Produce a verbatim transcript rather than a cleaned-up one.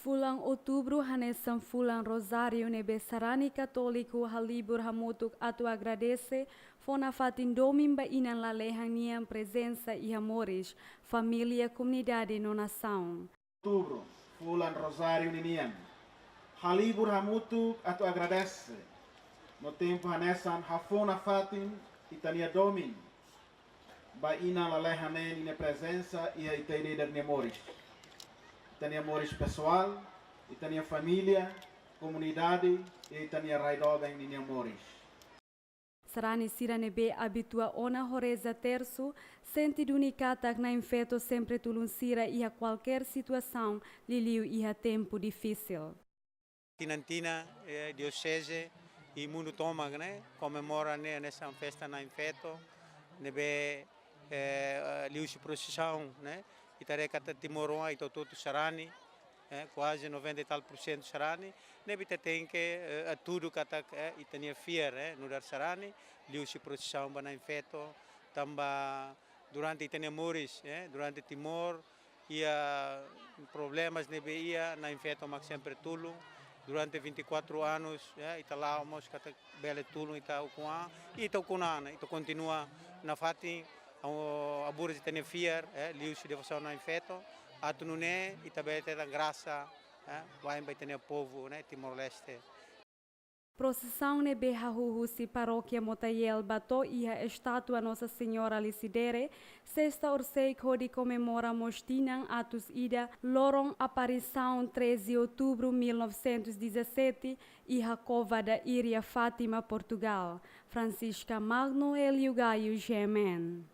Fulan Outubru hanesan fulan Rozáriu ne'ebé sarani katóliku halibur hamutuk atu agradese fó nafatin domin ba inan lalehan nian prezensa iha moris, família, komunidade no nasaun. Outubru, fulan Rozáriu ninian, halibur hamutuk atu agradese no tempu hanesan hafó nafatin ita-nia domin ba inan lalehan ne'e ninia prezensa iha ita ida-idak nia moris. Ita-nia moris pesoál, ita-nia família, komunidade, i ita-nia rai doben ninia moris. Sarani sira ne'ebé abitua ona ho reza tersu, sente duni katak Na'in Feto sempre tulun sira iha kualkér situasaun, liuliu iha tempu difisil. Tinan-tinan, eh, dioseze i mundu tomak ne'e komemora ne'e hanesan festa Na'in Feto, ne'ebé, eh, liuhusi prosisaun ne'e, ita haree katak timoroan ita hotu-hotu sarani, eh, kuaze noventa e tal por cento sarani, ne'ebé ita tenke, eh, hatudu katak, eh, ita-nia fiar, eh, nu'udar sarani, liuhusi prosisaun ba Na'in Feto, tanba durante ita-nia moris, eh, durante Timor, iha problemas ne'ebé iha, Na'in Feto mak sempre tulun. Durante vinte e quatro anos, eh, ita la'o mós katak bele tulun ita ukun an, ita ukun an, ita kontinua nafatin, haburas ita-nia fiar, eh, liuhusi devosaun Na'in Feto, atu nune'e ita bele hetan grasa, eh, wa'in ba ita-nia povu, ne'e, Timor-Leste. Prosisaun ne'ebé hahú husi Parókia Motayel ba to'o iha estátua Nossa Senhora Lisidere, sesta orsida hodi komemora mós tinan atus ida loron aparisaun, treze Outubru mil novecentos e dezassete, iha Cova da Iria Fátima, Portugal. Francisca Magno, Hélio Gaio, G M N.